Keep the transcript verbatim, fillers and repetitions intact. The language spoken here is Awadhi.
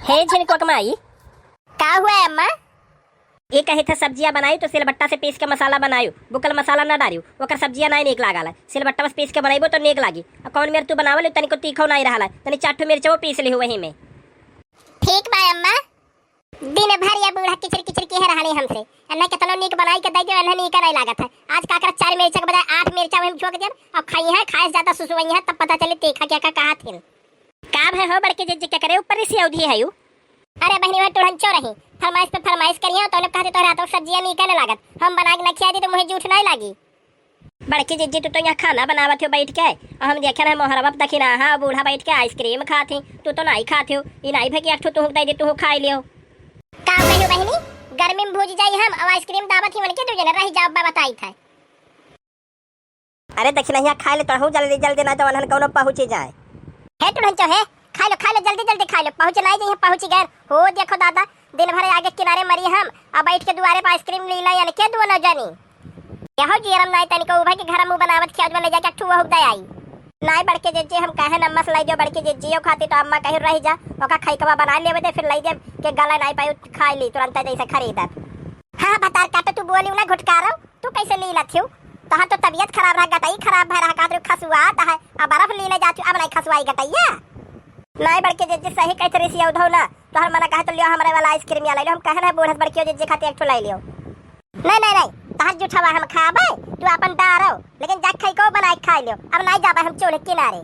हे झिनकुआ क माई। का हुआ है अम्मा? ई कहे थे सब्जिया बनाई तो सिलबट्टा से पीस के मसाला बनायू, बुकल मसाला ना डारियू, ओकर सब्जिया नाई नीक लागल है। सिलबट्टा से पीस के बनइबो तो नीक लागी। अ कौन मेर तू बनावल, तनिको तीखो नाई रहल है, तनी चार ठो मिर्चवो पीस लिहू वही में। ठीक बा अम्मा। दिन भर या बूढ़ा किचर किचर किहे रहले हमसे। एन्ने केतनो नीक बनाई के दइ देउ, एन्ने नीक नाई लागत है। आज का करब, चार मिर्चा के बजाय आठ मिर्चा वही में झोंक देब, अउ खइहें, खाए से ज्यादा सुसुवइहें, तब पता चली तीखा केका कहत हिन। का भय हो बड़की जिज्जी, केकरे ऊपर रिसियौधी हयू? अरे बहिनी, वह टुढ़नचो रही, फरमाइश पे फरमाइश करिहे, तो लोग कहते तोहरे हाथों सब्जिया नीके न लागत, हम बना के न खिया दी तो मुँहे जूठ नाई लागी। बड़की जिज्जी, तू तो यहाँ खाना बनावत हो बैठ के, और हम देखे रहे मोहरवा पे दखिनाहा और बूढ़ा बैठ के आइसक्रीम खात ही, तू तो नाई खात हो, ई नाई भे कि एक ठो तुहू दे दी, तुहू खाई लियो। का कहियो बहिनी, गर्मी में भूज जाई हम, अब आइसक्रीम दावत ही उनके दू जने रह जाओ, बा बताई था। अरे दखिनहिया, खाइ ले तोहू जल्दी जल्दी, नाहीं तो वनहन कउनो पहुँची जाए। हे टुढ़नचो हे, खाइ लो, खाइ लो, जल्दी जल्दी खाइ लो, पहुँच नाहीं जइहे, पहुँची गए। हो देखो दादा, दिन भर आगे किनारे मरी हम, अब बैठ के दुआरे पर आइसक्रीम लीला यानी के दुनो जनी। यहो जियरम नाहीं तनिको उभे के घर मुँह बनावत खियावत में ले जाके अठू वहुक दे आई। नाहीं बड़की जिज्जी, हम कहे न अम्मा से लाई दियो, बड़की जिज्जियो खाती तो अम्मा कही रह जा, ओका खइकवा बना लेवे दे, फिर लाई दे के गला नाहीं पाई, खाइ ली तुरंत जैसे खरीदत। हाँ, भतार काटो, तू बोली ना घुटकारो, तू कैसे लीलत हिउ? तोहार तो तबियत खराब रहा, गटई खराब भय रहा, कहत रही खसुआत है, अब बर्फ लीले जात हिउ, अब नाहीं खसुआई गटइया। नाहीं बड़की जिज्जी, सही कहत रही सियौधो ना, तोहर मना कहे तो लियो हमरे वाला आइसक्रीम या लाई लियो, हम कहन है बूढ़स बड़कियो जिज्जी खातिर एक ठो लाई लियो। नाहीं, नाहीं, नाहीं, तोहर जूठवा हम खाबे, तू आपन डारो, लेकिन जा खइको बनाए के खाइ लियो, अब नाहीं जाबे हम चूल्हे किनारे।